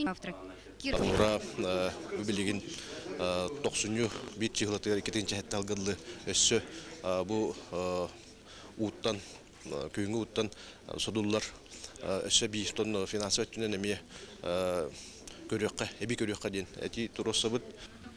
Ура билигин тохсунньу биир чыһылатыгар иккитинчи сэттэ өссө бу ууттан күһүҥҥү ууттан содуллар өссө биир тонна финансовай өттүнэн эмиэ көрүөххэ эбии көрүөххэ диэн этии туруорсабыт.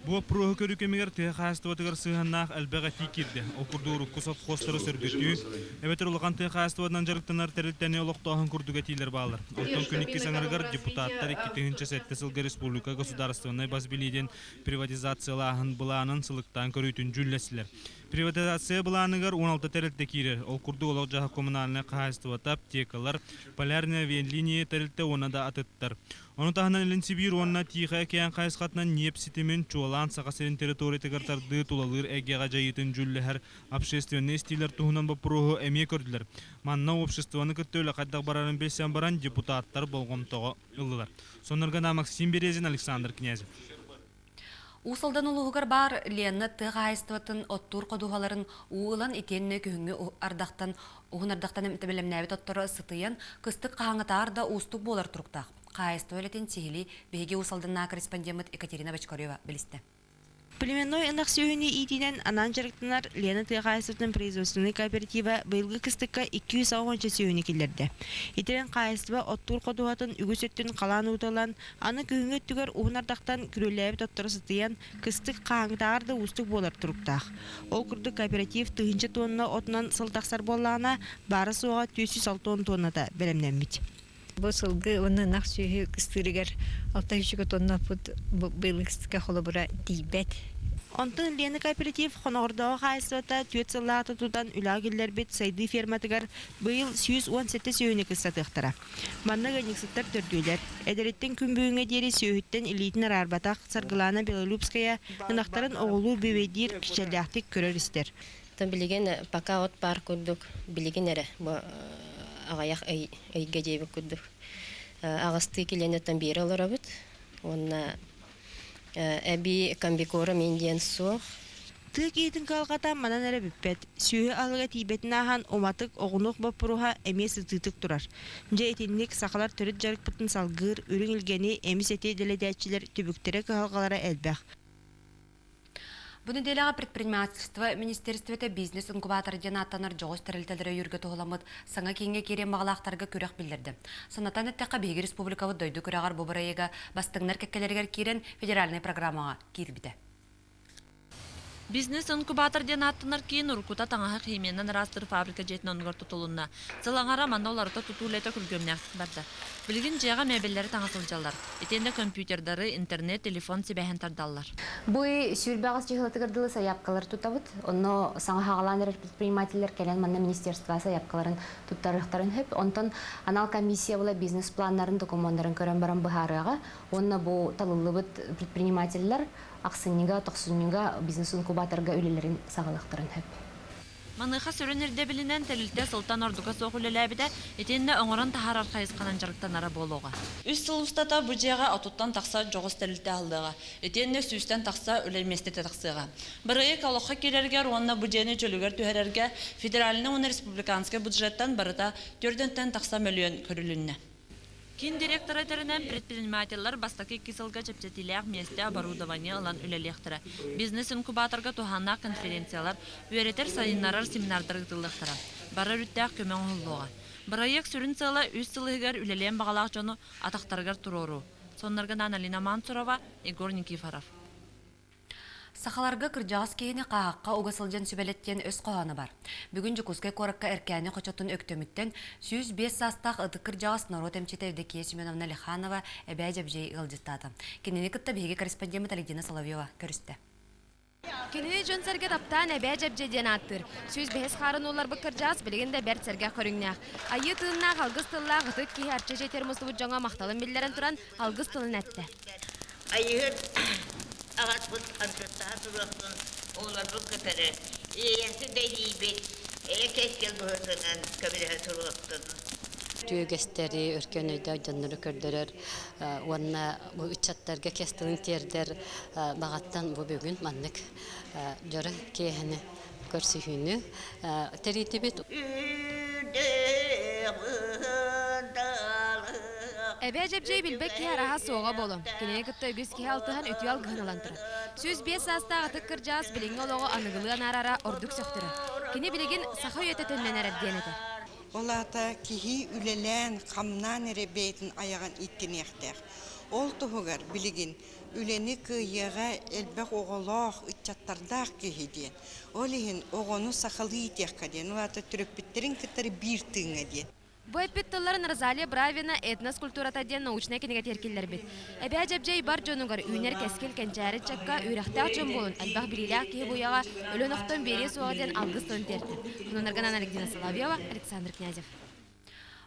Бу боппуруоһу көрүү кэмигэр тыа хаһаайыстыбатыгар сыһыаннаах элбэх этии киирдэ. Ол курдук урукку совхозтары сөргүтүү, эбэтэр улахан тыа хаһаайыстыбатынан дьарыктанар тэрилтэни олохтооһун курдук этиилэр бааллар. Оттон күн иккис аҥарыгар депутаттар 2007 сылга республика государственнай бас билиитин приватизациялааһын былаанын сылыктаан көрүүтүн дьүүллэстилэр. Приватизация былааныгар 16 тэрилтэ киирэр. Ол курдук олох-дьаһах коммунальнай хаһаайыстыбата, аптекалар, полярная авиалиния тэрилтэ уонна да атыттар. Ону таһынан Илин Сибиир уонна Тиихэй океан хайысхатынан ньиэп ситимин, чуолаан Саха сирин территориятыгар тардыы тулалыыр эйгэҕэ дьайыытын дьүүллэһэр общественнай истиилэр туһунан боппуруоһу эмиэ көрдүлэр. Манна обществоны кытта үлэ хайдах барарын билсэн баран депутаттар болҕомтоҕо ыллылар. Соноргана Максим Березин, Александр Князев. Уус Алдан улууһугар баар Лена тыа хаһаайыстыбатын оттуур ходуһаларын уу ылан итиэннэ күһүҥҥү ардахтан уһун ардахтан бэлэмнээбит отторо сытыйан, кыстык хаһааҥҥытааҕар да уустук буолар туруктаах. Хаһаайыстыба үлэтин сиһилии биһиги Уус Алданнааҕы корреспондеммыт Екатерина Бочкарева билистэ. Племенной ынах сүөһүнү иитиинэн анаан дьарыктанар Лена тыа хаһаайыстыбатын производственнай кооператива быйылгы кыстыкка 260 сүөһүнү киллэрдэ. Итирэн хаһаайыстыба оттуур ходуһатын үгүс өттүн халаан уута ылан, Аны күһүҥҥү өттүгэр уһун ардахтан күрүөлээбит отторо сытыйан, кыстык хаһааҥҥытааҕар да уустук буолар туруктаах. Ол курдук кооператив тыһыынча туонна отунан сыл тахсар буоллаҕына, баара-суоҕа 460 туонната бэлэмнэммит. Бу сылгы уонна ынах сүөһү кыстыырыгар 600 тонна оппут быйылгы кыстыкка холобура тиийбэт. Онтон Лена кооператив Хоноҕордооҕу хаһаайыстыбата түөрт сыллааҕыта тутан үлэҕэ киллэрбит Сайдыы ферматыгар быйыл 117 сүөһүнү кыстатыахтара. Манна ыанньыксыттар төрдүөлэр. Эдэриттэн күн бүгүҥҥэ диэри сүөһүттэн илиитин араарбатах Саргылаана Белолюбская ынахтарын оҕолуу бүөбэйдиир, кичэллээхтик көрөр-истэр. Билигин пока от баар курдук, билигин эрэ бу аҕыйах ыйга диэбит курдук аҕыстыы килиэнэттэн биэрэ олоробут. Уонна эбии комбикорм диэн суох. Тыа киһитин кыһалҕата манан эрэ бүппэт. Сүөһү аһылыга тиийбэтин ааһан, уматык, оҕунуох боппуруоһа эмиэ сытыытык турар. Дьэ итинник сахалар төрүт дьарыкпытын салгыыр, үрүҥ илгэни, эмис эти дэлэдээччилэр түбүктэрэ кыһалҕалара элбэх. Бу нэдиэлэҕэ предпринимательство министиэристибэтэ бизнес-инкубатор диэн ааттанар дьоҕус тэрилтэлэри өйүүргэ туһуламмыт саҥа кииҥҥэ киириэн баҕалаахтарга күрэх биллэрдэ. Санатан эттэххэ, биһиги республикабыт дойду күрэҕэр бу бырайыага бастыҥнар кэккэлэригэр киирэн федеральнай программаҕа киирбитэ. Бизнес-инкубатор диэн ааттанар киин уруккута таҥаһы химиянан ыраастыыр фабрика дьиэтин оннугар тутулунна. Сыл аҥара манна уларыта тутуу үлэтэ күргүөмнээхтик барда. Билигин дьиэҕэ мебеллэри таҥа сылдьаллар. Итиэннэ компьютердары, интернет, телефон сибээһин тардаллар. Бу ый сүүрбэ аҕыс чыһылатыгар дылы сайаапкалары тутабыт. Онно саҥа хаҕалаан эрэр предпринимателлэр кэлэн манна министерство сайаапкаларын туттарыахтарын сөп. Онтон анал комиссия була бизнес-планнарын, докумуоннарын көрөн баран быһаарыаҕа. Уонна бу талыллыбыт предпринимателлэр ахсынньыга, тохсунньуга бизнес-инкубаторга үлэлэрин саҕалыахтарын сөп. Маныаха сүрүн ирдэбилинэн тэрилтэ сылтан ордуга суох үлэлээбитэ итиэннэ оҥорон таһаарар хайысханан дьарыктанара буолуоҕа. Үс сыл устата бу дьиэҕэ отуттан тахса дьоҕус тэрилтэ аһыллыаҕа, итиэннэ сүүстэн тахса үлэ миэстэтэ тахсыаҕа. Бырайыак олоххо киирэригэр уонна бу дьиэни чөлүгэр түһэрэргэ федеральнай уонна республиканскай бюджеттан барыта төрдөнтөн тахса мөлүйүөн көрүлүннэ. Киин директора этэринэн, предпринимателлэр бастакы икки сылга чэпчэтиилээх миэстэ оборудование ылан үлэлиэхтэрэ. Бизнес-инкубаторга туһааннаах конференциялар, үөрэтэр-сайыннарар семинардар ыытыллыахтара. Бары өрүттээх көмө оҥоһуллуоҕа. Бырайыак сүрүн сыала үс сыл иһигэр үлэлиэн баҕалаах дьону атахтарыгар туруоруу. Сонноргынан Алина Мансурова, Егор Никифоров. Сахаларга кырдьаҕас киһини хааһахха уга сылдьан сүбэлэт диэн өс хоһооно бар. Бүгүн Дьокуускай куоракка Эркээни хочотун Өктөмүттэн 105 саастаах ытык кырдьаҕас норуот эмчитэ Евдокия Семеновна Лиханова Эбээ Дьэбдьиэй ыалдьыттаата. Кинини кытта биһиги корреспондеммыт Александра Соловьева көрүстэ. Кинини дьон-сэргэ таптаан Эбээ Дьэбдьиэй диэн ааттыыр. 105 хаарын уулларбыт кырдьаҕас билигин да бэрт сэргэх көрүҥнээх. Айыы тыыннаах, алгыс тыллаах ытык киһи Арчы дьиэтигэр мустубут дьоҥҥо махталын биллэрэн туран, алгыс тылын эттэ. Айыһыт аҕаспыт аргыстаһа туруохтун оҕолорбут кытары иэйэхсит да илиибит эйэ кэскил быһыытынан көмөлөһө туруохтун. Үтүө өркөн өйдөөх дьоннору көрдөрөр уонна бу ыччаттарга кэс тылын тиэрдэр баҕаттан бу бүгүн маннык дьоро киэһэни көрсүһүүнү тэрийдибит. Үрдэх Эбээ Дьэбдьэй билбэт киһи араһа суоҕа буолуо. Кинини кытта үгүс киһи алтыһан үтүө алгыһын ылан турар. 105 саастаах ытык кырдьаҕас билиҥҥи олоҕу аныгылыы анаарара ордук сөхтөрөр. Кини билигин саха үйэтэ төннөн эрэр диэн этэр. Ол аата киһи үлэлээн, хамнаан эрэ бэйэтин айаҕын ииттиниэхтээх. Ол туһугар билигин үлэни кыайыаҕа элбэх оҕолоох, ыччаттардаах киһи диэн. Ол иһин оҕону сахалыы иитиэххэ диэн, ол аата төрөппүттэрин кытары биир тыыҥҥа диэн. Бу эппит тылларын Розалия Бравина «Этнос культурата» диэн научнай кинигэтигэр киллэрбит. Эбээ Дьэбдьэй бар дьонугар үүнэр кэскил кэнчээри ыччакка үөрэхтээх дьон буолун, элбэх билиилээх киһи буйаҕа өлөн-охтон биэриэ суоҕа диэн алгыс тылын тиэртэ. Хонунарганан Александра Соловьева, Александр Князев.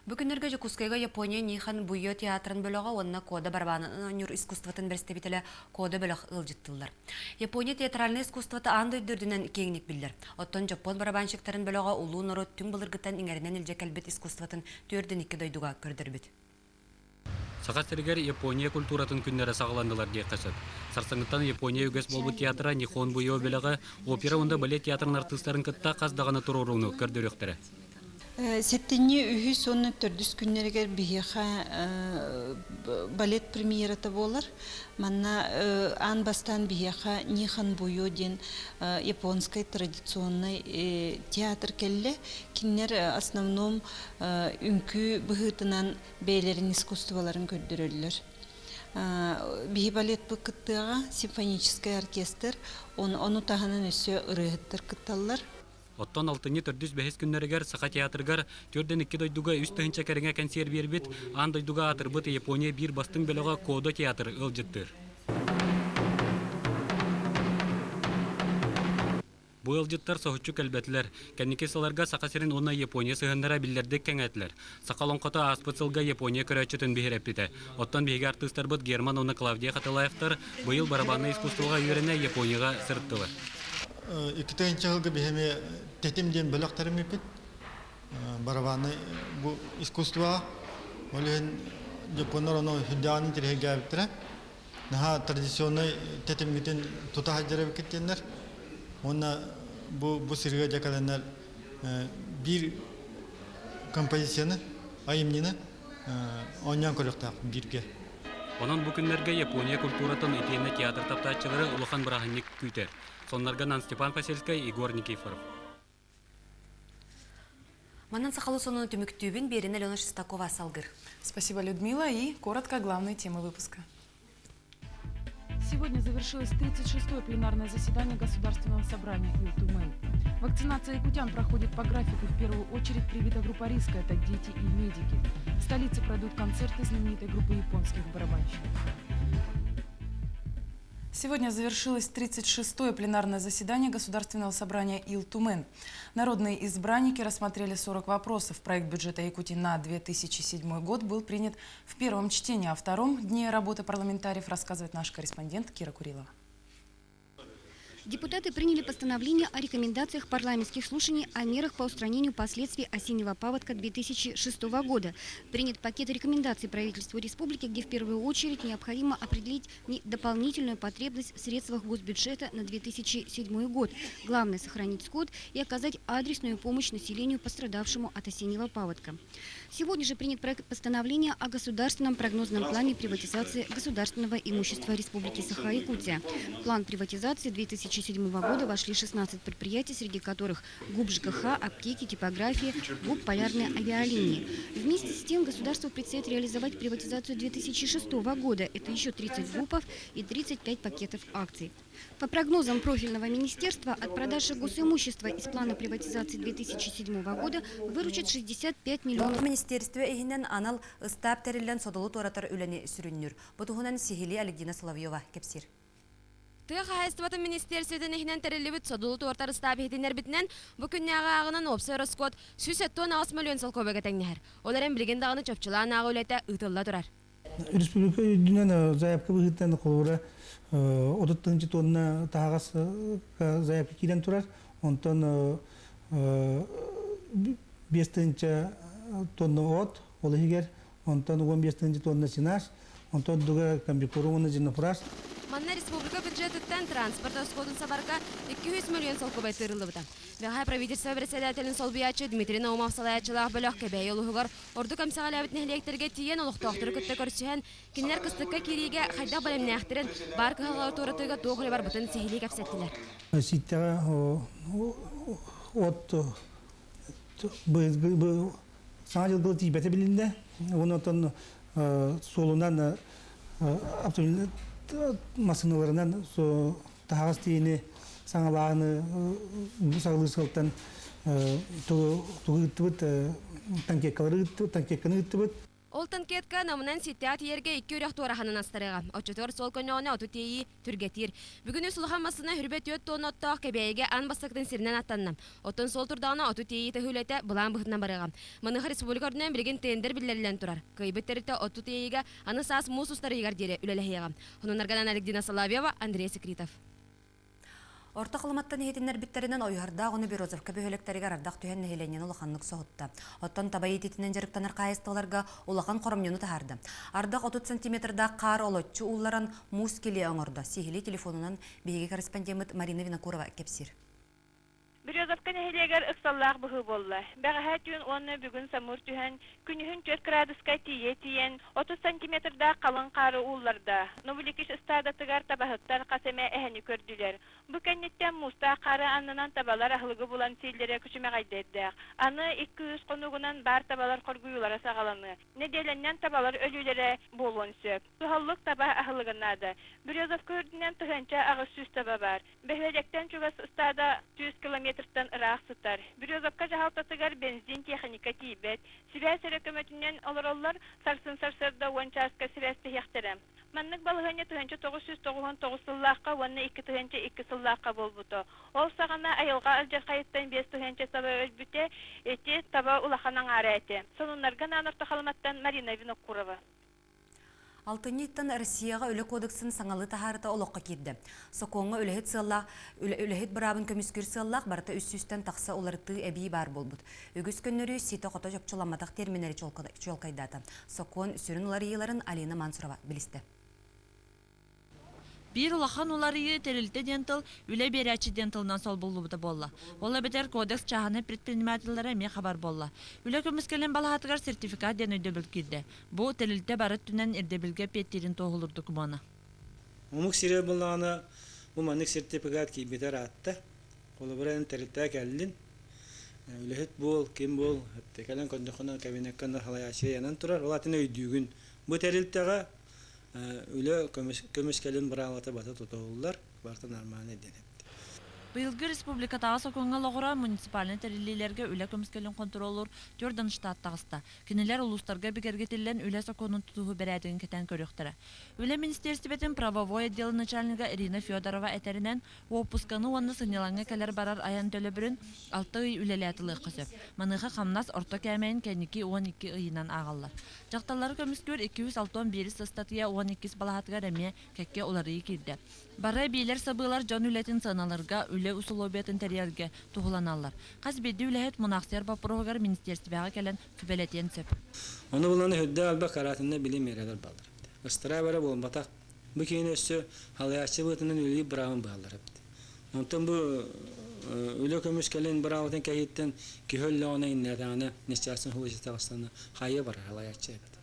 Бу күннэргэ Дьокуускайга Япония Нихан Буйо театрын бөлөҕө уонна Кода барабаанын оонньуур искусствотын бэрэстэбиитэлэ Кода бөлөх ыалдьыттыыллар. Япония театральнай искусствота аан дойду үрдүнэн киэҥник биллэр. Оттон дьоппуон барабанщиктарын бөлөҕө улуу норуот түҥ былыргыттан иҥэринэн илдьэ кэлбит искусствотын түөрдүн икки дойдуга көрдөрбүт. Саха сиригэр Япония культуратын күннэрэ саҕаланнылар диэххэ сөп. Сарсыҥҥыттан Япония үгэс буолбут театра Нихон Буйо бөлөҕө опера уонна балет театрын артыыстарын кытта хас даҕаны туруорууну көрдөрүөхтэрэ. Сэтинньи үһүс уонна төрдүс күннэригэр биһиэхэ балет премьерата буолар. Манна аан бастаан биһиэхэ Нихан Буйо диэн японскай традиционнай театр кэллэ. Кинилэр основном үҥкүү быһыытынан бэйэлэрин искусстволарын көрдөрөллөр. Биһи балетпыт кыттыаҕа симфоническай оркестр, ону таһынан өссө ырыаһыттар кытталлар. Оттон алтынньы төрдүс-бэһис күннэригэр Саха театрыгар төрдөн икки дойдуга үс тыһыынча кэриҥэ кэнсиэр биэрбит, аан дойдуга аатырбыт Япония биир бастыҥ бөлөҕө Кодо театр ыалдьыттыыр. Бу ыалдьыттар соһуччу кэлбэтилэр. Кэнники сылларга Саха сирин уонна Япония сыһыаннара биллэрдик кэҥээтилэр. Саха олоҥхото ааспыт сылга Япония көрөөччүтүн биһирэппитэ. Оттон биһиги артыыстарбыт Герман уонна Клавдия Хатылаевтар быйыл барабаннай искусствоҕа үөрэнэ Японияҕа сырыттылар. Икки сылга биһиги тэтим диэн бөлөх тэриммиппит. Барабаннай бу искусствоҕа. Ол иһин японнар ону сүрдээҕин интэриэһиргээбиттэрэ. Наһаа традиционнай тэтиммитин тута сылдьар эбиккит диэннэр. Уонна бу бу сырыыга дьэ кэлэннэр биир композицияны, айымньыны оонньоон көрүөхтээх бииргэ. Онон бу күннэргэ Япония культуратын итиэннэ театр таптааччылары улахан бырааһынньык күүтэр. Соннарга Степан Посельскай, Егор Никифоров. Манан сахалы сонуну түмүктүүбүн биэрин Алена Шестакова салгыр. Спасибо, Людмила. И коротко главные темы выпуска. Сегодня завершилось 36-е пленарное заседание Государственного собрания Ил-Тумэн. Вакцинация якутян проходит по графику. В первую очередь привита группа риска – это дети и медики. В столице пройдут концерты знаменитой группы японских барабанщиков. Сегодня завершилось 36-е пленарное заседание Государственного собрания Ил-Тумэн. Народные избранники рассмотрели 40 вопросов. Проект бюджета Якутии на 2007 год был принят в первом чтении. О втором дне работы парламентариев рассказывает наш корреспондент Кира Курилова. Депутаты приняли постановление о рекомендациях парламентских слушаний о мерах по устранению последствий осеннего паводка 2006 года. Принят пакет рекомендаций правительству республики, где в первую очередь необходимо определить дополнительную потребность в средствах госбюджета на 2007 год. Главное – сохранить скот и оказать адресную помощь населению, пострадавшему от осеннего паводка. Сегодня же принят проект постановления о государственном прогнозном плане приватизации государственного имущества Республики Саха-Якутия. В план приватизации 2007 года вошли 16 предприятий, среди которых ГУП ЖКХ, аптеки, типографии, ГУП «Полярные авиалинии». Вместе с тем государству предстоит реализовать приватизацию 2006 года. Это еще 30 ГУПов и 35 пакетов акций. По прогнозам профильного министерства, от продажи госимущества из плана приватизации 2007 года выручат 65 миллионов. Министиэристибэ иһинэн анал ыстаап тэриллэн содулу туоратар үлэни сүрүннүүр. Бу туһунан сиһилии Александра Соловьева кэпсиир. Тыа хаһаайыстыбатын министиэристибэтин иһинэн тэриллибит содулу туоратар ыстаап иһитиннэрбитинэн, бу күннээҕи ааҕынан уопсай ороскуот 178 мөлүйүөн солкуобайга тэҥнэһэр. Ол эрэн билигин даҕаны чопчулаан ааҕыы үлэтэ ыытылла турар. Республика үрдүнэн заявка быһыытынан холобура 30 тыһыынча тонна таһаҕас заявка киирэн турар. Онтон 5 тыһыынча тонна от, ол иһигэр, онтон 15 тыһыынча тонна сенаж, онтон дуга комбикорм уонна зернофураж. Манна республика бюджетыттан транспорт ороскуотун сабарга 200 миллион солкуобай тыырыллыбыта. Бэҕэһээ правительство председателин солбуйааччы Дмитрий Наумов салайааччылаах бөлөх Кэбээйи улууһугар ордук эмсэҕэлээбит нэһилиэктэргэ тиийэн олохтоохтору кытта көрсүһэн, кинилэр кыстыкка киириигэ хайдах бэлэмнээхтэрин, баар кыһалҕалары туоратыыга туох үлэ барбытын сиһилии кэпсэттилэр. Сииттэҕэ от саҥа дьылга тиийбэтэ билиннэ. Онон суолунан массыыналарынан таһаҕас тиийини саҥалааһыны саҕалыыр сыалтан тугу ыыттыбыт танкеткалары танкетканы ыыттыбыт. Ол танкетка Намынан ситтээх тиийэргэ икки үрэх туораһанан астарыаҕа. Оччотугар суол көннөҕүнэ оту тиэйии түргэтиир. Бүгүн үс улахан массыына хүрбэ түөрт туонна оттоох Кэбээйигэ аан бастакытын сиринэн аттанна. Оттон суол турдаҕына оту тиэйии таһыы үлэтэ былаан быһыытынан барыаҕа. Маныаха республика үрдүнэн билигин тендер биллэриллэн турар. Кыайбыт тэрилтэ оту тиэйиигэ аны саас муус устар ыйыгар диэри үлэлэһиэҕэ. Хонунарганан Александра Соловьева, Андрей Секритов. Орто Халыматтан иһитиннэрбиттэринэн Ойуһардаах уонна Березовка бөһүөлэктэригэр ардах түһэн нэһилиэнньэни улаханнык соһутта. Оттон таба иитиитинэн дьарыктанар хаһаайыстыбаларга улахан хоромньуну таһаарда. Ардах 30 сантиметрдаах хаар олоччу уулларан муус килиэ оҥордо. Сиһилии телефонунан биһиги корреспондеммыт Марина Винокурова кэпсиир. Березовка нэһилиэгэр ыксаллаах быһыы буолла. Бэҕэһээ түүн уонна бүгүн самыыр түһэн, күнүһүн түөрт кыраадыска тиийэ тиийэн, 30 сантиметрдаах халыҥ хаары уулларда. Новоликиш ыстаадатыгар табаһыттар хас эмэ эһэни көрдүлэр. Бу кэнниттэн муустаах хаары аннынан табалар аһылыгы булан сииллэрэ күчүмэҕэйдэрдээх. Аны икки-үс хонугунан баар табалар хоргуйуулара саҕаланыа. Нэдиэлэннэн табалар өлүүлэрэ буолуон сөп. Суһаллык таба аһылыга наада. Березовка үрдүнэн 1800 таба баар. Бөһүөлэктэн чугас ыстаада 100 километртан ыраах сытар. Березовка дьаһалтатыгар бензин тиэхиньикэ тиийбэт. Сибээс эрэ көмөтүнэн олороллор, сарсын сарсыарда уон чааска сибээстэһиэхтэрэ. Маннык балаһыанньа 1999 сыллаахха уонна 2002 сыллаахха буолбута. Ол саҕана айылҕа алдьархайыттан 5 тыһыынча таба өлбүтэ, ити таба улахан аҥаара этэ. Сонуннарга анаан Орто Халыматтан Марина Винокурова. Алтынньыттан Россияҕа Үлэ кодексын саҥалыы таһаарыта олоххо киирдэ. Сокуоҥҥа үлэһит сыаллаах, үлэһит быраабын көмүскүүр сыаллаах барыта үс сүүстэн тахса уларытыы эбии баар буолбут. Үгүс көннөрүү ситэ-хото чопчуламматах терминнэри чуолкайдаата. Сокуон сүрүн уларыйыыларын Алина Мансурова билистэ. Биир улахан уларыйыы тэрилтэ диэн тыл үлэ биэрээччи диэн тылынан солбуллубута буолла. Ол эбэтэр кодекс чааһынай предпринимателлэрэ эмиэ хабар буолла. Үлэ көмүскэлин балаһатыгар сертификат диэн өйдөбүл киирдэ. Бу тэрилтэ бары өттүнэн ирдэбилгэ эппиэттиирин туоһулуур докумуона. Омук сирэ буоллаҕына бу маннык сертификат киирбитэ ыраатта. Холобура эн тэрилтэҕэ кэллин, үлэһит буол, ким буол, кэлэн көрдөххүнэ кабинекка халайааччы ыйанан турар, ол атын өйдүүгүн. Бу тэрилтэҕэ үлэ көмүскэлин быраабата бата тутуһуллар, барыта нормально диэн Быйылгы республикатааҕы сокуоҥҥа олоҕура муниципальнай тэриллиилэргэ үлэ көмүскэлин хонтуруоллуур түөрт штат таҕыста. Кинилэр улуустарга бигэргэтиллэн үлэ сокуонун тутуһуу бэрээдэгин кэтээн көрүөхтэрэ. Үлэ министиэристибэтин правовой отделын начальнига Ирина Федорова этэринэн, уоппусканы уонна сынньалаҥҥа кэлэр-барар айан төлөбүрүн алта ый үлэлээт ылыахха сөп. Маныаха хамнас орто кээмэйин кэнники 12 ыйынан ааҕаллар. Дьахталлары көмүскүүр 261 ыстатыйа 12 балаһатыгар эмиэ кэккэ уларыйыы киирдэ. Бары эбиилэр-сабыылар дьон үлэтин сыаналарга, үлэ усулуобуйатын тэрийэргэ туһуланаллар. Хас биирдии үлэһит мунаахсыйар боппуруоһугар министиэристибэҕэ кэлэн сүбэлэтиэн сөп. Ону булан үрдэ алба каратинна били миэрэлэр бааллар. Ыстараап эрэ буолбатах. Бу киһини өссө халайааччы быһыытынан үлэлиир быраабын быһаллар эбит. Онтон бу үлэ көмүскэлин быраабытын кэһииттэн киһи өллөҕүнэ иннэтээҕинэ несчастный случай таҕыстана хайа барар халайааччы эбит.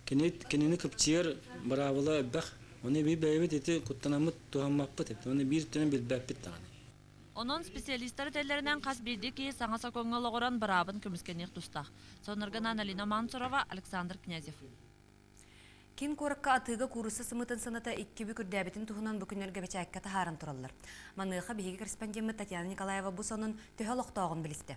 Кини кинини кыпчыйар быраабыла элбэх. Оны би бэйэбит ити куттанаммыт туһаммаппыт эбит. Оны биир түнэн билбэппит даҕаны. Онон специалистар этэллэринэн хас биирдии киһи саҥа сокуоҥҥа олоҕуран быраабын көмүскэниэх тустаах. Сонорганан Алина Мансурова, Александр Князев. Киин куоракка атыыга куурусса сымыытын сыаната икки бүк үрдээбитин туһунан бу күннэргэ бэчээккэ таһааран тураллар. Маныаха биһиги корреспондеммыт Татьяна Николаева бу сонун төһө олохтооҕун билистэ.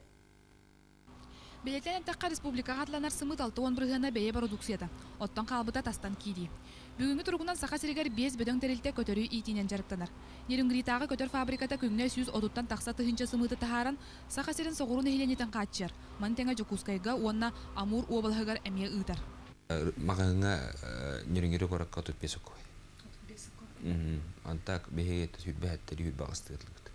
Бэлиэтээн эттэххэ, республикаҕа атланар сымыыт 60 бырыһыана бэйэ бородууксуйата, оттон хаалбыта тастан киирии. Бүгүҥҥү туругунан Саха сиригэр биэс бөдөҥ тэрилтэ көтөрү иитиинэн дьарыктанар. Нерюнгритааҕы көтөр фабриката күҥҥэ 130-тан тахса тыһыынча сымыыты таһааран, Саха сирин соҕуруу нэһилиэнньэтин хааччыйар. Маны тэҥэ Дьокуускайга уонна Амур уобалаһыгар эмиэ ыытар. Маҕаһыыҥҥа Нерюнгри куоракка 35 сокуой. Антак биһиги сүүрбэ сэттэ сүүрбэ аҕыс тыатылбыт.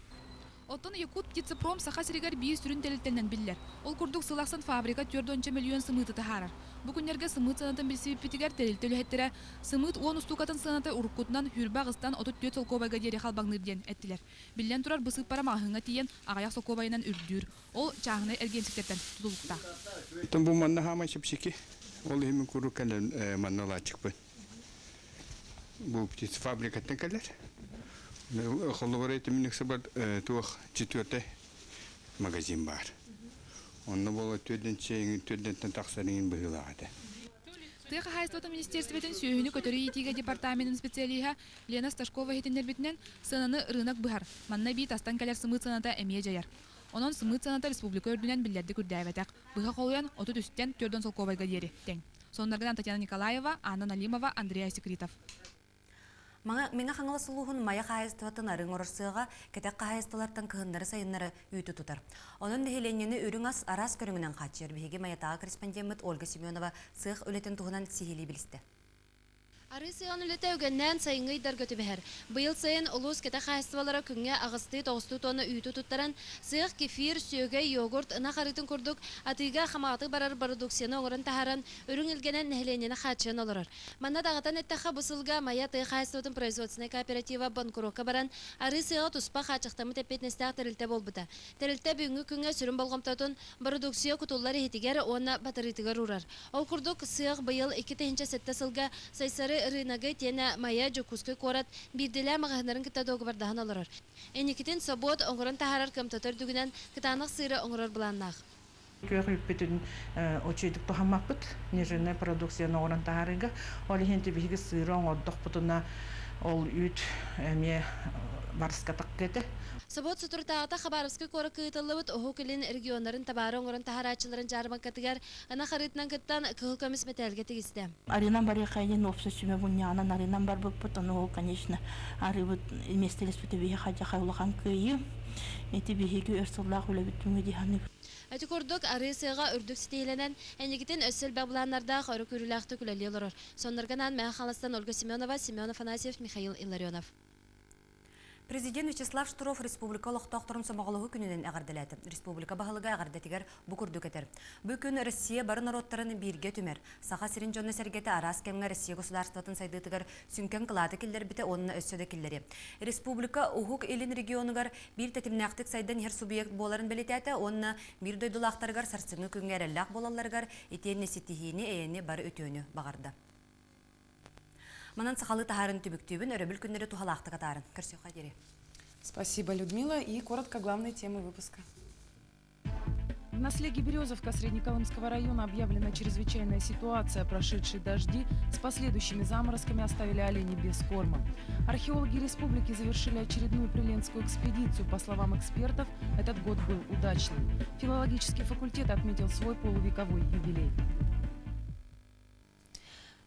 Оттон Якутптицепром Саха сиригэр биир сүрүн тэрилтэнэн биллэр. Ол курдук сыл ахсын фабрика 40 мөлүйүөн сымыыты таһаарар. Бу күннэргэ сымыыт сыанатын билсибиппитигэр тэрилтэ үлэһиттэрэ сымыыт уон устуукатын сыаната уруккутунан 28-тан 34 солкуобайга диэри халбаҥныыр диэн эттилэр. Биллэн турар, бу сыыппара маҕаһыыҥҥа тиийэн аҕыйах солкуобайынан үрдүүр. Ол чааһынай эргиэмсиктэртэн тутулуктаах. Оттон бу манна хаамай чэпчэки. Ол иһин мин куруук кэлэн манна ылааччыкпын. Бу птицефабрикаттан кэлэр. Холобура итимник сыбар туох четвертый магазин баар. Онно буола түөрдэн чэйиҥин түөрдэнтэн тахсар иҥин быһыылаах этэ. Тыа хаһаайыстыбатын министиэристибэтин сүөһүнү көтөрү иитиигэ департаменын специалиһа Лена Сташкова иһитиннэрбитинэн, сыананы рынок быһар. Манна эбии тастан кэлэр сымыыт сыаната эмиэ дьайар. Онон сымыыт сыаната республика үрдүнэн биллэрдик үрдээбэтэх. Быһа холуйан, 33-тэн 40 солкуобайга диэри тэҥ. Сонуннаргынан Татьяна Николаева, Анна Налимова, Андрей Асекритов. Мэҥэ Хаҥалас улууһун Майа хаһаайыстыбатын арыы оҥорор сыаҕа кэтэх хаһаайыстыбалартан кыһыннары-сайыннары үүтү тутар. Онон нэһилиэнньэни үрүҥ ас араас көрүҥүнэн хааччыйар. Биһиги Майатааҕы корреспондеммыт Ольга Семенова сыах үлэтин туһунан сиһилии билистэ. Арыы сыаҕын үлэтэ үгэннээн сайыҥҥы ыйдарга түбэһэр. Быйыл сайын улуус кэтэх хаһаайыстыбалара күҥҥэ аҕыстыы-тоҕустуу туонна үүтү туттаран, сыах, кефир, сүөгэй, йогурт, ынах арыытын курдук атыыга хамаҕатык барар бородууксуйаны оҥорон таһааран, үрүҥ илгэнэн нэһилиэнньэни хааччыйан олорор. Манна даҕатан эттэххэ, бу сылга Майа тыа хаһаайыстыбатын производственнай кооператива бонкуруокка баран, арыы сыаҕа туспа хааччахтаммыт эппиэтинэстээх тэрилтэ буолбута. Тэрилтэ бүгүҥҥү күҥҥэ сүрүн болҕомтотун бородууксуйа кутуллар иһитигэр уонна батарыытыгар уурар. Ол курдук, сыах быйыл 2007 сылга Сайсары ырыынагы итиэннэ Майа, Дьокуускай куорат биирдиилээн маҕаһыыннарын кытта дуогабардаһан олорор. Инникитин собуот оҥорон таһаарар кыамтата үрдүгүнэн кытаанах сыыры оҥорор былааннаах. Күөх үүппүтүн үчүгэйдик туһаммаппыт, нежирнэй продукцияны оҥорон таһаарыыга. Ол иһин биһиги сыыры оҥордохпутуна ол үүт эмиэ барыска тахха этэ. Собуот соторутааҕыта Хабаровскай куоракка ыытыллыбыт Уһук Илин регионнарын табаары оҥорон таһаарааччыларын дьаарбаҥкатыгар Ынах арыытынан кыттан кыһыл көмүс мэтээлгэ тигистэ. Арыынан барыахха диэн уопсай сүмэ мунньаҕынан арыынан барбыппыт. Ону ол, конечно, арыыбыт миэстэлэспитэ биһиэхэ дьэ улахан кыайыы. Ити биһиги өр сыллаах үлэбит түмүгэ дии саныыбын. Ити курдук, арыы сыаҕа үрдүк ситиһиилэнэн, эйигитин өссө элбэх былааннардаах өрө күүрүүлээхтик үлэлии олорор. Соннорго анаан Мэҥэ Хаҥаластан Ольга Семенова, Семен Афанасьев, Михаил Илларионов. Президент Вячеслав Штыров республика олохтоохторун сомоҕолоһуу күнүнэн эҕэрдэлээтэ. Республика баһылыга эҕэрдэтигэр бу курдук этэр. Бу күн Россия бары норуоттарын бииргэ түмэр. Саха сирин дьоно-сэргэтэ араас кэмҥэ Россия государствотын сайдыытыгар сүҥкэн кылааты киллэрбитэ уонна өссө да киллэриэ. Республика Уһук Илин регионугар биир тэтимнээхтик сайдан иһэр субъект буоларын бэлиэтээтэ уонна биир дойдулаахтарыгар сарсыҥҥы күҥҥэ эрэллээх буолалларыгар итиэннэ ситиһиини, эйэни бары үтүөнү баҕарда. Манан сахалыы таһаарын түмүктүүбүн, өрөбүл күннэри туһалаахтык атаарын. Көрсүөххэ диэри. Спасибо, Людмила. И коротко главные темы выпуска. В наслеге Березовка Среднеколымского района объявлена чрезвычайная ситуация. Прошедшие дожди с последующими заморозками оставили оленей без корма. Археологи республики завершили очередную приленскую экспедицию. По словам экспертов, этот год был удачным. Филологический факультет отметил свой полувековой юбилей.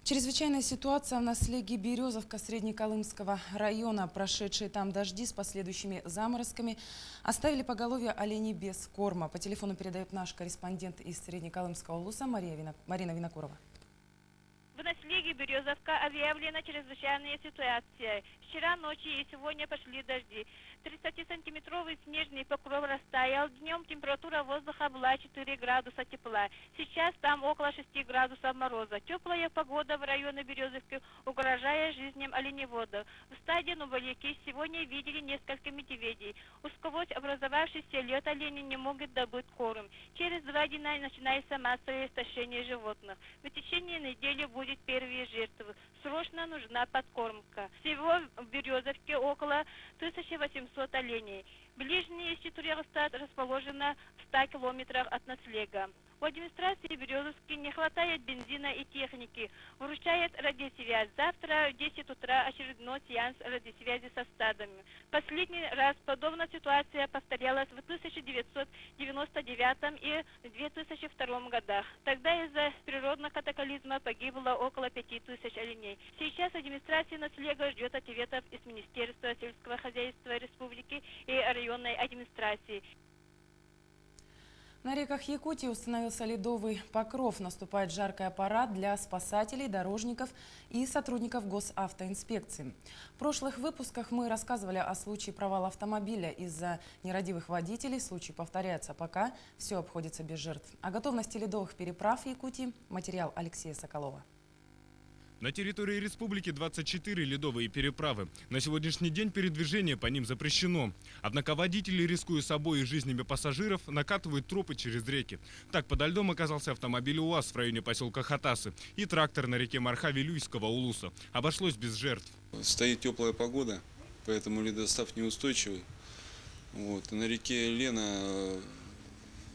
Чрезвычайная ситуация в наслеге Березовка Среднеколымского района. Прошедшие там дожди с последующими заморозками оставили поголовье оленей без корма. По телефону передает наш корреспондент из Среднеколымского улуса Мария Винок... Марина Винокурова. В наслеге Березовка объявлена чрезвычайная ситуация. Вчера ночью и сегодня пошли дожди. 30-сантиметровый снежный покров растаял. Днем температура воздуха была 4 градуса тепла. Сейчас там около 6 градусов мороза. Теплая погода в районе Березовки угрожая жизням оленеводов. В стаде Нубалики сегодня видели несколько медведей. Сквозь образовавшийся лед олени не могут добыть корм. Через два дня начинается массовое истощение животных. В течение недели будет первые жертвы. Срочно нужна подкормка. Всего в Березовке около 1800 оленей. Ближний из четырех стад расположено в 100 километрах от наслега. У администрации Березовки не хватает бензина и техники. Вручает радиосвязь. Завтра в 10 утра очередной сеанс радиосвязи со стадами. Последний раз подобная ситуация повторялась в 1999 и 2002 годах. Тогда из-за природного катаклизма погибло около 5000 оленей. Сейчас администрация наслега ждет ответов из Министерства сельского хозяйства республики и районной администрации. На реках Якутии установился ледовый покров. Наступает жаркая пора для спасателей, дорожников и сотрудников госавтоинспекции. В прошлых выпусках мы рассказывали о случае провала автомобиля из-за нерадивых водителей. Случай повторяется, пока все обходится без жертв. О готовности ледовых переправ Якутии материал Алексея Соколова. На территории республики 24 ледовые переправы. На сегодняшний день передвижение по ним запрещено. Однако водители, рискуя собой и жизнями пассажиров, накатывают тропы через реки. Так, подо льдом оказался автомобиль УАЗ в районе поселка Хатасы и трактор на реке Марха Вилюйского улуса. Обошлось без жертв. Стоит теплая погода, поэтому ледостав неустойчивый. Вот. На реке Лена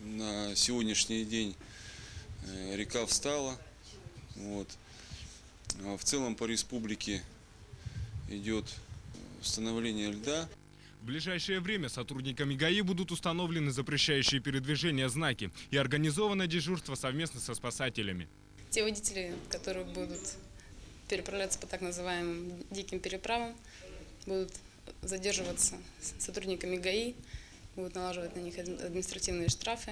на сегодняшний день река встала. Вот. В целом по республике идет становление льда. В ближайшее время сотрудниками ГАИ будут установлены запрещающие передвижение знаки и организовано дежурство совместно со спасателями. Те водители, которые будут переправляться по так называемым диким переправам, будут задерживаться сотрудниками ГАИ, будут налаживать на них административные штрафы,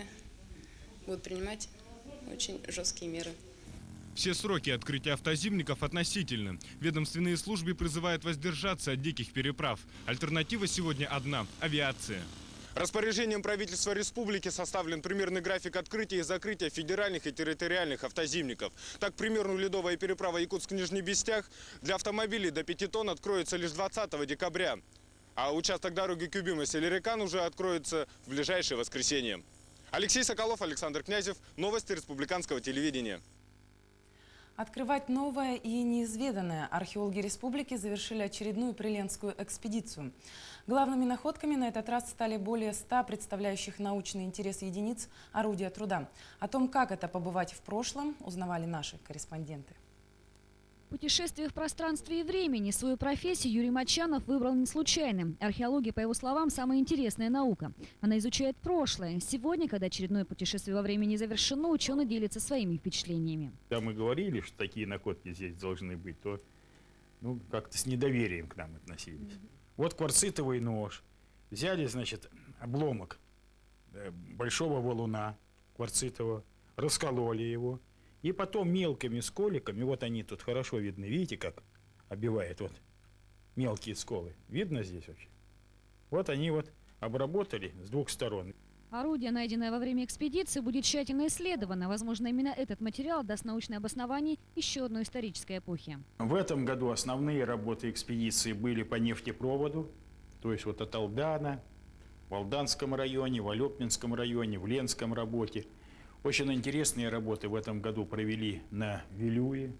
будут принимать очень жесткие меры. Все сроки открытия автозимников относительны. Ведомственные службы призывают воздержаться от диких переправ. Альтернатива сегодня одна – авиация. Распоряжением правительства республики составлен примерный график открытия и закрытия федеральных и территориальных автозимников. Так, примерно ледовая переправа Якутск-Нижний Бестях для автомобилей до 5 тонн откроется лишь 20 декабря. А участок дороги Кюбима-Селерикан уже откроется в ближайшее воскресенье. Алексей Соколов, Александр Князев. Новости республиканского телевидения. Открывать новое и неизведанное. Археологи республики завершили очередную приленскую экспедицию. Главными находками на этот раз стали более 100 представляющих научный интерес единиц орудия труда. О том, как это побывать в прошлом, узнавали наши корреспонденты. Путешествие в пространстве и времени. Свою профессию Юрий Мочанов выбрал не случайно. Археология, по его словам, самая интересная наука. Она изучает прошлое. Сегодня, когда очередное путешествие во времени завершено, ученый делится своими впечатлениями. Когда мы говорили, что такие находки здесь должны быть, то как-то с недоверием к нам относились. Вот кварцитовый нож. Взяли, значит, обломок большого валуна кварцитового, раскололи его. И потом мелкими сколиками, вот они тут хорошо видны, видите, как обивает вот мелкие сколы. Видно здесь вообще? Вот они вот обработали с двух сторон. Орудие, найденное во время экспедиции, будет тщательно исследовано. Возможно, именно этот материал даст научное обоснование еще одной исторической эпохи. В этом году основные работы экспедиции были по нефтепроводу, то есть вот от Алдана, в Алданском районе, в Олекминском районе, в Ленском работе. Очень интересные работы в этом году провели на Вилюе.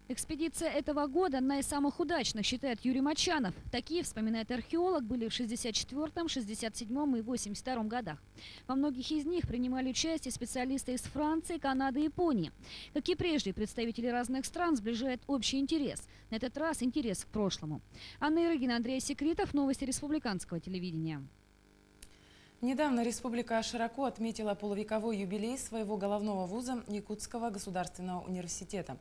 Экспедиция этого года одна из самых удачных, считает Юрий Мочанов. Такие, вспоминает археолог, были в 64-м, 67-м и 82-м годах. Во многих из них принимали участие специалисты из Франции, Канады и Японии. Как и прежде, представители разных стран сближает общий интерес. На этот раз интерес к прошлому. Анна Ирыгина, Андрей Секритов, новости республиканского телевидения. Недавно республика широко отметила полувековой юбилей своего головного вуза Якутского государственного университета.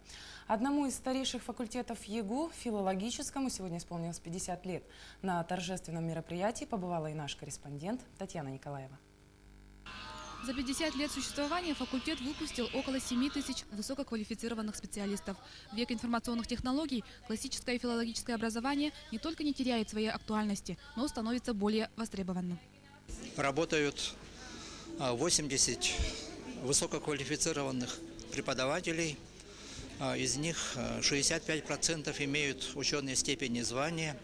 Одному из старейших факультетов ЯГУ, филологическому, сегодня исполнилось 50 лет. На торжественном мероприятии побывала и наш корреспондент Татьяна Николаева. За 50 лет существования факультет выпустил около 7 тысяч высококвалифицированных специалистов. В век информационных технологий классическое филологическое образование не только не теряет своей актуальности, но становится более востребованным. Работают 80 высококвалифицированных преподавателей. Из них 65% имеют ученые степени звания.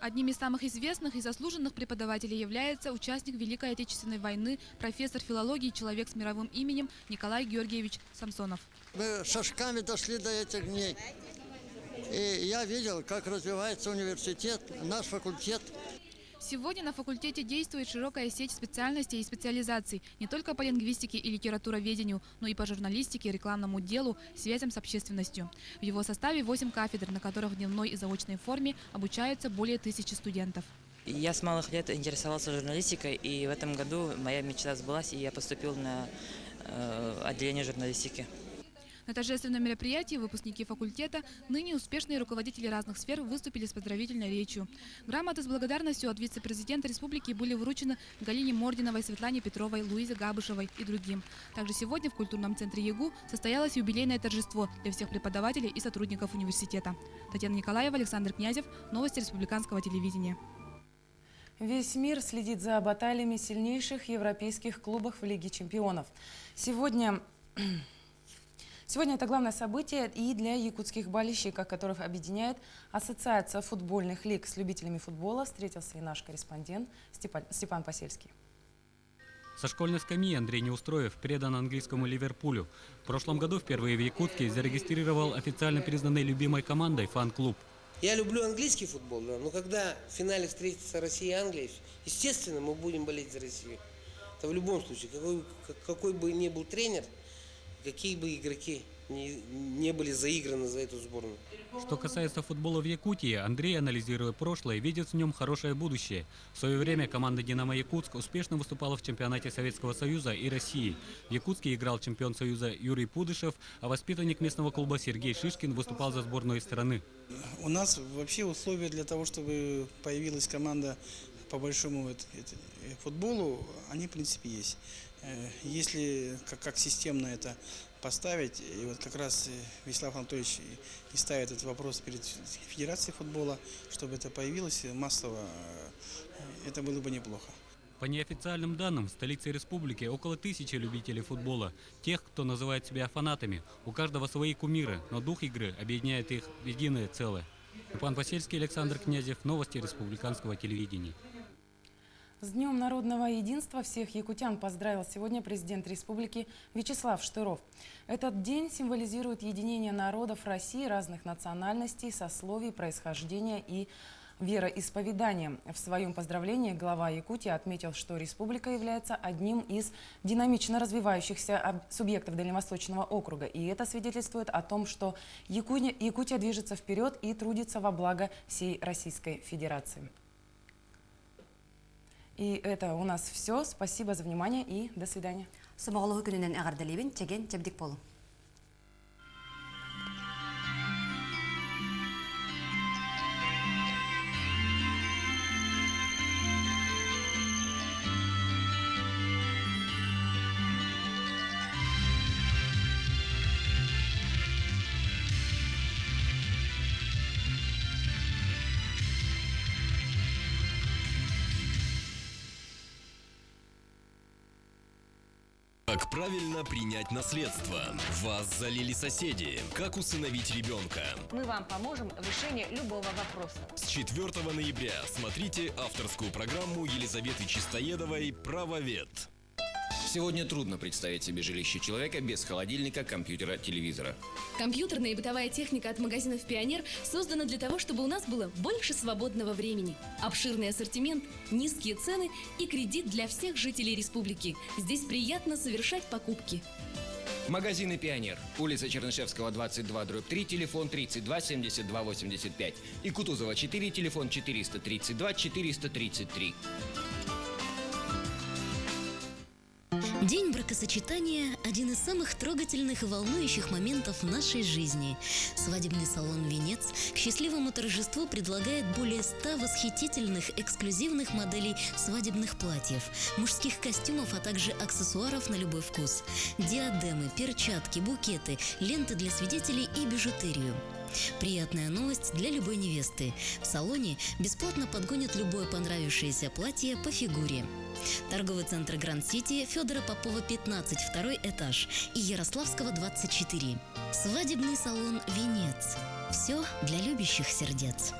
Одним из самых известных и заслуженных преподавателей является участник Великой Отечественной войны, профессор филологии, человек с мировым именем Николай Георгиевич Самсонов. Мы шажками дошли до этих дней. И я видел, как развивается университет, наш факультет. Сегодня на факультете действует широкая сеть специальностей и специализаций не только по лингвистике и литературоведению, но и по журналистике, рекламному делу, связям с общественностью. В его составе 8 кафедр, на которых в дневной и заочной форме обучаются более 1000 студентов. Я с малых лет интересовался журналистикой, и в этом году моя мечта сбылась, и я поступил на отделение журналистики. На торжественном мероприятии выпускники факультета, ныне успешные руководители разных сфер, выступили с поздравительной речью. Грамоты с благодарностью от вице-президента республики были вручены Галине Мординовой, Светлане Петровой, Луизе Габышевой и другим. Также сегодня в культурном центре ЯГУ состоялось юбилейное торжество для всех преподавателей и сотрудников университета. Татьяна Николаева, Александр Князев. Новости республиканского телевидения. Весь мир следит за баталиями сильнейших европейских клубов в Лиге чемпионов. Сегодня Сегодня это главное событие и для якутских болельщиков, которых объединяет Ассоциация футбольных лиг. С любителями футбола встретился и наш корреспондент Степан, Степан Посельский. Со школьной скамьи Андрей Неустроев предан английскому Ливерпулю. В прошлом году впервые в Якутске зарегистрировал официально признанной любимой командой фан-клуб. Я люблю английский футбол, да, но когда в финале встретятся Россия и Англия, естественно, мы будем болеть за Россию. Это в любом случае, какой, какой бы ни был тренер, какие бы игроки не, не были заиграны за эту сборную. Что касается футбола в Якутии, Андрей, анализируя прошлое, видит в нем хорошее будущее. В свое время команда «Динамо Якутск» успешно выступала в чемпионате Советского Союза и России. В Якутске играл чемпион Союза Юрий Пудышев, а воспитанник местного клуба Сергей Шишкин выступал за сборную страны. У нас вообще условия для того, чтобы появилась команда по большому футболу, они в принципе есть. Если как, как системно это поставить, и вот как раз Вячеслав Анатольевич и ставит этот вопрос перед Федерацией футбола, чтобы это появилось массово, это было бы неплохо. По неофициальным данным, в столице республики около тысячи любителей футбола. Тех, кто называет себя фанатами. У каждого свои кумиры, но дух игры объединяет их в единое целое. Иван Васильский, Александр Князев. Новости республиканского телевидения. С Днем народного единства всех якутян поздравил сегодня президент республики Вячеслав Штыров. Этот день символизирует единение народов России разных национальностей, сословий, происхождения и вероисповедания. В своем поздравлении глава Якутии отметил, что республика является одним из динамично развивающихся субъектов Дальневосточного округа. И это свидетельствует о том, что Якутия, Якутия движется вперед и трудится во благо всей Российской Федерации. И это у нас все. Спасибо за внимание и до свидания. Сомоҕолоһуу күнүнэн эҕэрдэлиибин, чэгиэн чэбдик буолуҥ. Как правильно принять наследство? Вас залили соседи. Как усыновить ребенка? Мы вам поможем в решении любого вопроса. С 4 ноября смотрите авторскую программу Елизаветы Чистоедовой «Правовед». Сегодня трудно представить себе жилище человека без холодильника, компьютера, телевизора. Компьютерная и бытовая техника от магазинов «Пионер» создана для того, чтобы у нас было больше свободного времени. Обширный ассортимент, низкие цены и кредит для всех жителей республики. Здесь приятно совершать покупки. Магазины «Пионер». Улица Чернышевского, 22, дробь 3, телефон 32 72 85. И Кутузова, 4, телефон 432 433. День бракосочетания – один из самых трогательных и волнующих моментов нашей жизни. Свадебный салон «Венец» к счастливому торжеству предлагает более 100 восхитительных эксклюзивных моделей свадебных платьев, мужских костюмов, а также аксессуаров на любой вкус. Диадемы, перчатки, букеты, ленты для свидетелей и бижутерию. Приятная новость для любой невесты. В салоне бесплатно подгонят любое понравившееся платье по фигуре. Торговый центр Гранд Сити, Федора Попова, 15, второй этаж и Ярославского, 24. Свадебный салон «Венец». Все для любящих сердец.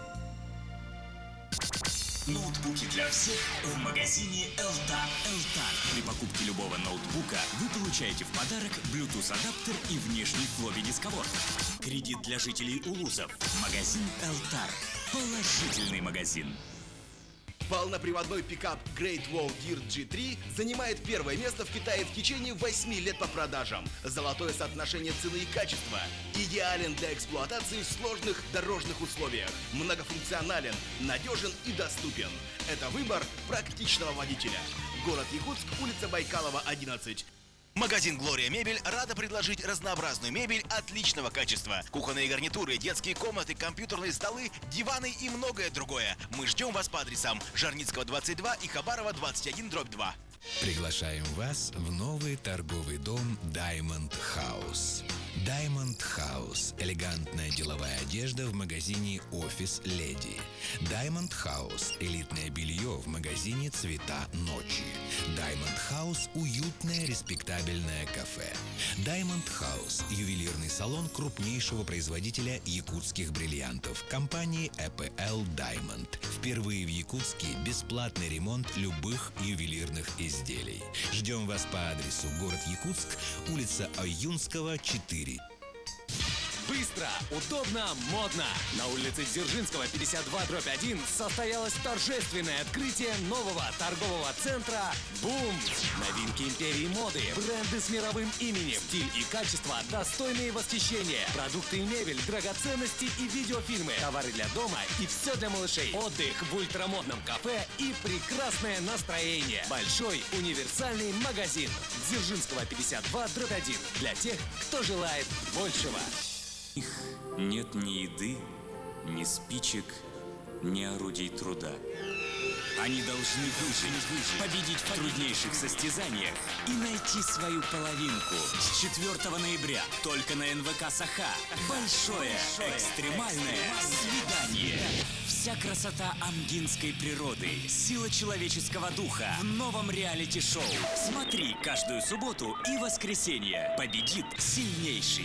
Ноутбуки для всех в магазине Элтар. Элтар. При покупке любого ноутбука вы получаете в подарок Bluetooth адаптер и внешний флоппи дисковод. Кредит для жителей Улусов. Магазин Элтар. Положительный магазин. Полноприводной пикап Great Wall Gear G3 занимает первое место в Китае в течение 8 лет по продажам. Золотое соотношение цены и качества. Идеален для эксплуатации в сложных дорожных условиях. Многофункционален, надежен и доступен. Это выбор практичного водителя. Город Якутск, улица Байкалова, 11. Магазин «Глория Мебель» рада предложить разнообразную мебель отличного качества. Кухонные гарнитуры, детские комнаты, компьютерные столы, диваны и многое другое. Мы ждем вас по адресам Жарницкого, 22 и Хабарова, 21, дробь 2. Приглашаем вас в новый торговый дом Diamond House. Diamond House – элегантная деловая одежда в магазине «Офис Леди». Diamond House – элитное белье в магазине «Цвета ночи». Diamond House – уютное респектабельное кафе. Diamond House – ювелирный салон крупнейшего производителя якутских бриллиантов компании EPL Diamond. Впервые в Якутске бесплатный ремонт любых ювелирных изделий. Ждем вас по адресу город Якутск, улица Ойюнского, 4. Быстро, удобно, модно. На улице Дзержинского, 52, дробь 1 состоялось торжественное открытие нового торгового центра «Бум». Новинки империи моды, бренды с мировым именем, стиль и качество, достойные восхищения, продукты и мебель, драгоценности и видеофильмы, товары для дома и все для малышей, отдых в ультрамодном кафе и прекрасное настроение. Большой универсальный магазин. Дзержинского, 52, дробь 1. Для тех, кто желает большего. Их нет ни еды, ни спичек, ни орудий труда. Они должны выжить, победить в труднейших состязаниях и найти свою половинку. С 4 ноября только на НВК Саха. Большое экстремальное свидание. Вся красота амгинской природы, сила человеческого духа в новом реалити-шоу. Смотри каждую субботу и воскресенье. Победит сильнейший.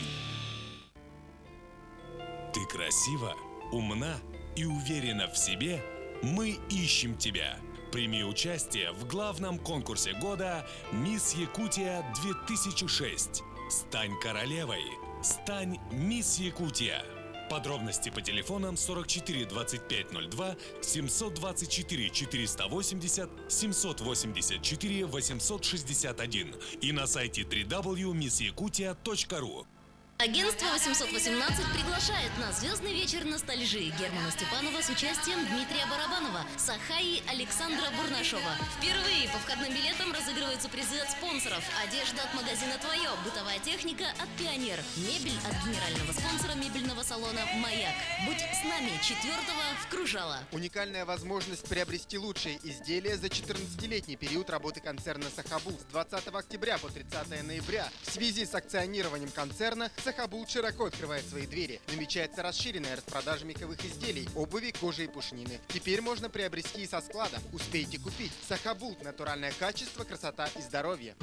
Ты красива, умна и уверена в себе? Мы ищем тебя. Прими участие в главном конкурсе года «Мисс Якутия 2006». Стань королевой. Стань Мисс Якутия. Подробности по телефонам 44 25 02, 724 480, 784 861 и на сайте www.missyakutia.ru. Агентство 818 приглашает на звездный вечер ностальжи Германа Степанова с участием Дмитрия Барабанова, Сахаи Александра Бурнашова. Впервые по входным билетам разыгрываются призы от спонсоров. Одежда от магазина «Твое», бытовая техника от «Пионер», мебель от генерального спонсора мебельного салона «Маяк». Будь с нами 4 в Кружало. Уникальная возможность приобрести лучшие изделия за 14-летний период работы концерна «Сахабул» с 20 октября по 30 ноября. В связи с акционированием концерна «Сахабул» широко открывает свои двери. Намечается расширенная распродажа меховых изделий, обуви, кожи и пушнины. Теперь можно приобрести и со склада. Успейте купить. «Сахабул» – натуральное качество, красота и здоровье.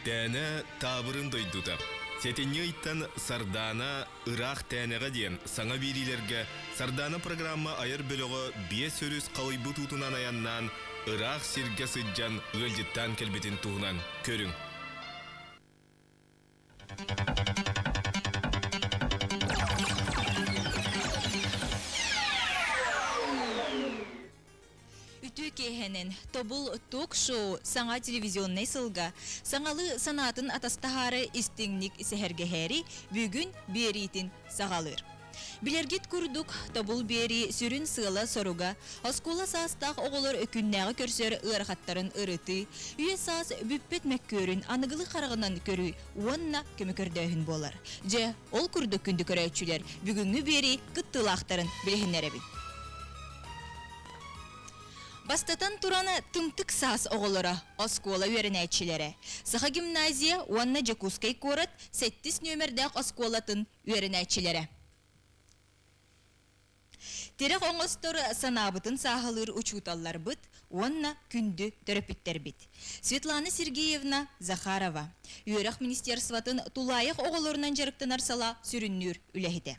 Тээнэ таабырын дойдута. Сэтинньи ыйтан Сардаана ыраах Тээнэҕэ диэн саҥа биэриилэргэ Сардаана программа айар бөлөҕө биэс өрүс халыйбыт уутунан айаннаан ыраах сиргэ сылдьан ыалдьыттаан кэлбитин туһунан көрүҥ. Үтүө киэһэнэн Тобул ток-шоу саҥа телевизионнай сылга саҥалыы санаатын атастаһаары истиҥник сэһэргэһээри бүгүн биэриитин саҕалыыр. Билэргит курдук, Тобул биэрии сүрүн сыала-соруга, оскуола саастаах оҕолор күннээҕи көрсөр ыарахаттарын ырытыы, үйэ-саас бүппэт мөккүөрүн аныгылыы хараҕынан көрүү уонна көмө көрдөөһүн буолар. Дьэ, ол курдук күндү көрөөччүлэр, бүгүҥҥү биэрии кыттыылаахтарын билиһиннэрэбин. Бастатан туран, тымтык саас оҕолоро, оскуола үөрэнээччилэрэ, Саха гимназия уонна Дьокуускай куорат сэттис нүөмэрдээх оскуолатын үөрэнээччилэрэ. Тирэх оҥостор санаабытын сааһылыыр учууталларбыт уонна күндү төрөппүттэрбит. Светлана Сергеевна Захарова, Үөрэх министерствотын тулаайах оҕолорунан дьарыктанар салаа сүрүннүүр үлэһитэ.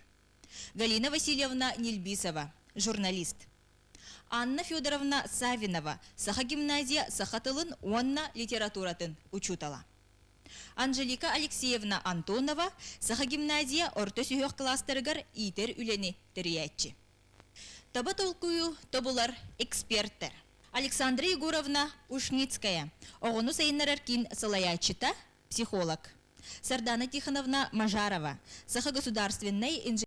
Галина Васильевна Нельбисова, журналист. Анна Федоровна Савинова, Саха гимназия саха тылын уонна литературатын учуутала. Анжелика Алексеевна Антонова, Саха гимназия орто сүһүөх кылаастарыгар иитэр үлэни тэрийээччи. Таба толкуйу тобулар экспертэр. Александра Егоровна Ушницкая, оҕону сайыннарар киин салайааччыта, психолог. Сардана Тихоновна Мажарова, Саха государственнай инженер.